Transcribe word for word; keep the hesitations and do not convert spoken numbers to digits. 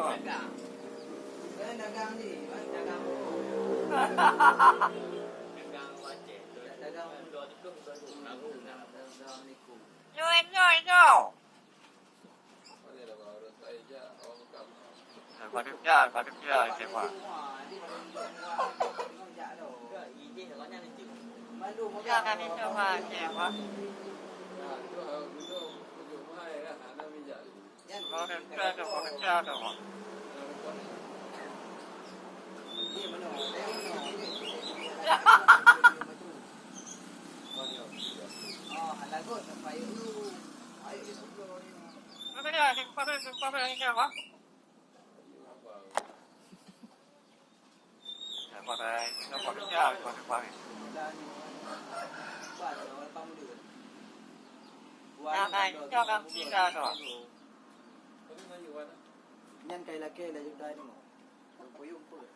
Dagang. Dagang ni, dagang. Dagang ni. Nyan kai lakée laju dai nyoe. Puyueng peuet.